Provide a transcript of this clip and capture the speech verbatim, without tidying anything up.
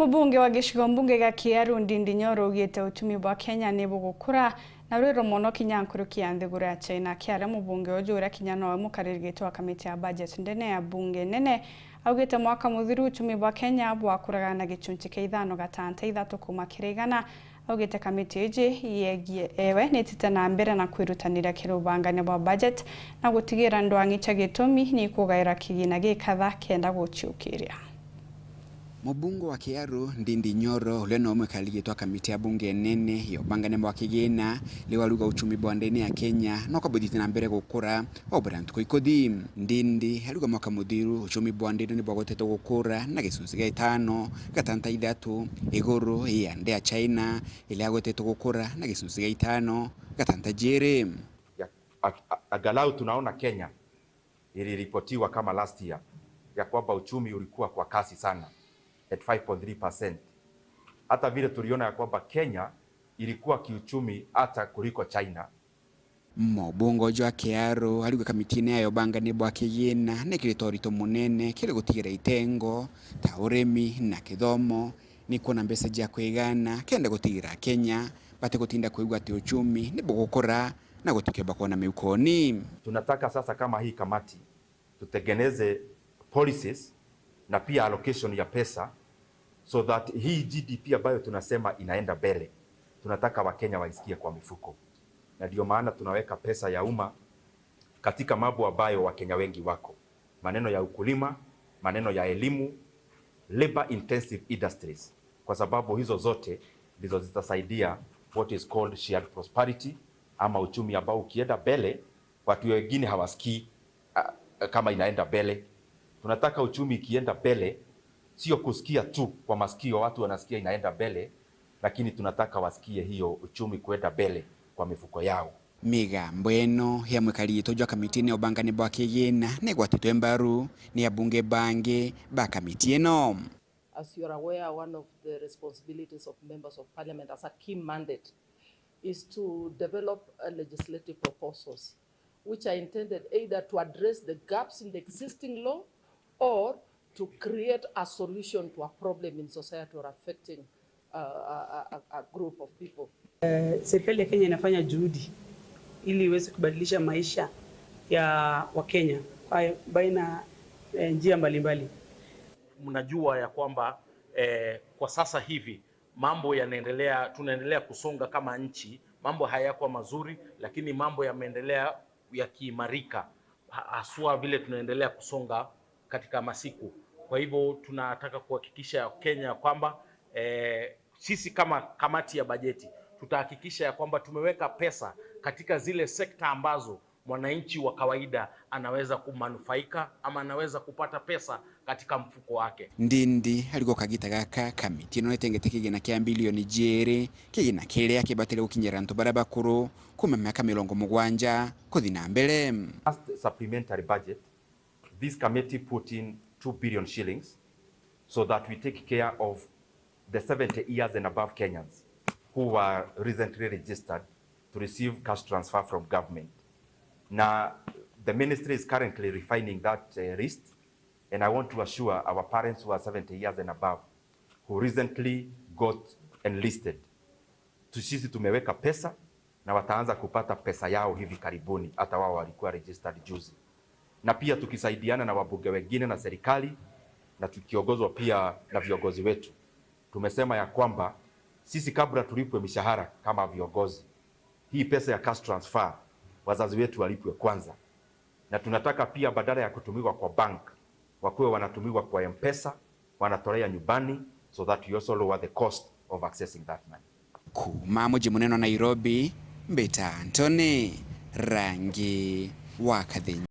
Mubunge wa gicigo mbunge gia Kiaru, Ndindi Nyoro, augite uchumi bwa Kenya ni bugukura na rwiro mono kinya nkuruki ya nthiguru ya China. Kiaria mubunge uju uria kinya nowe mukariri giti wa kamiti ya budget ndene ya bunge nene, augite mwaka muthiru uchumi bwa Kenya bwakuraga na gicunchi kia ithano gatanta ithatu kuuma kiri igana. Augite kamiti iji yegie ewe nitite na mbere na kwirutaniria kiri ubangania bwa budget na gutigira ndwang'i cia gitumi ni kugaira kigina gikatha kenda guciukiria. Mubunge wa Kiaru, Ndindi Nyoro, uria no mwikari giti wa kamiti ya bunge nene ya ubangania bwa kigina, riu aruga uchumi bwa ndene ya Kenya no kabuthiite na mbere gukura o buria ntuku ikuthi. Ndindi aruga mwaka muthiru uchumi bwa ndene ni bwagwetetwe gukura na gicunci gia itano gatanta ithatu iguru ya nde ya China, iria yagwetetwe gukura na gicunci gia itano gatanta jiiri. Ya, a, a, angalau tunaona Kenya iliripotiwa kama last year ya kwamba uchumi ulikuwa kwa kasi sana at five point three percent. Hata vile tuliona ya kwamba Kenya ilikuwa kiuchumi hata kuliko China. Mubunge uju wa Kiaru ariuga kamitine ya ubangania bwa kigina ni kirite urito munene kiri gutigira itengo ta urimi na kithomo ni kwona mbeca cia kwigana kenda gutigira Kenya batigutinda kwigua ati uchumi ni bugukura na gutikiumba kwona miukoni. Tunataka sasa kama hii kamati tutengeneze policies na pia allocation ya pesa so that hii G D P ambayo tunasema inaenda mbele, tunataka Wakenya waisikie kwa mifuko, na ndio maana tunaweka pesa ya umma katika mambo ambayo Wakenya wengi wako, maneno ya ukulima, maneno ya elimu, labor intensive industries, kwa sababu hizo zote ndizo zitasaidia what is called shared prosperity, ama uchumi ambao ukienda mbele watu wengine hawasikii, ah, kama inaenda mbele. Tunataka uchumi ikienda mbele, sio kusikia tu kwa masikio watu wanasikia inaenda mbele, lakini tunataka wasikie hiyo uchumi kwenda mbele kwa mifuko yao. Migambo eno ya mwikari giti jwa kamitine ya ubangania bwa kigina ni igwatitwe mbaru ni abunge bangi ba kamiti eno. As you are aware, one of the responsibilities of members of parliament as a key mandate is to develop, uh, legislative proposals which are intended either to address the gaps in the existing law or to create a solution to a problem in society or affecting, uh, a, a, a group of people. Eh, serikali ya Kenya inafanya juhudi ili iweze kubadilisha maisha ya Wakenya kwa baina, eh, njia mbalimbali. Mnajua ya kwamba, eh, kwa sasa hivi mambo yanaendelea, tunaendelea kusonga kama nchi, mambo hayakuwa mazuri, lakini mambo yameendelea yakiimarika, ha-, haswa vile tunaendelea kusonga katika masiku. Kwa hivyo tunataka kuhakikisha Kenya kwamba, eh, sisi kama kamati ya bajeti tutahakikisha ya kwamba tumeweka pesa katika zile sekta ambazo mwananchi wa kawaida anaweza kumanufaika ama anaweza kupata pesa katika mfuko wake. Ndindi arigwo kagita gaka kamiti ino nitengete kigina kia bilioni jiiri, kigina kiria kibatire gukinyira antu baria bakuru kuuma miaka mirongo mugwanja kuthi na mbere. Last supplementary budget, this committee put in two billion shillings so that we take care of the seventy years and above Kenyans who were recently registered to receive cash transfer from government. Na the ministry is currently refining that, uh, list, and I want to assure our parents who are seventy years and above who recently got enlisted, tu-, sisi tumeweka pesa na wataanza kupata pesa yao hivi karibuni, hata wao walikuwa registered juzi. Na pia tukisaidiana na wabunge wengine na serikali na tukiongozwa pia na viongozi wetu, tumesema ya kwamba sisi, kabla tulipwe mishahara kama viongozi, hii pesa ya cash transfer wazazi wetu walipwe kwanza, na tunataka pia badala ya kutumiwa kwa bank, wakuwe wanatumiwa kwa M-Pesa, wanatolea nyumbani, so that you also lower the cost of accessing that money. Kuuma muji munene wa Nairobi, mbita Anthony Rangi wa Kathinyi.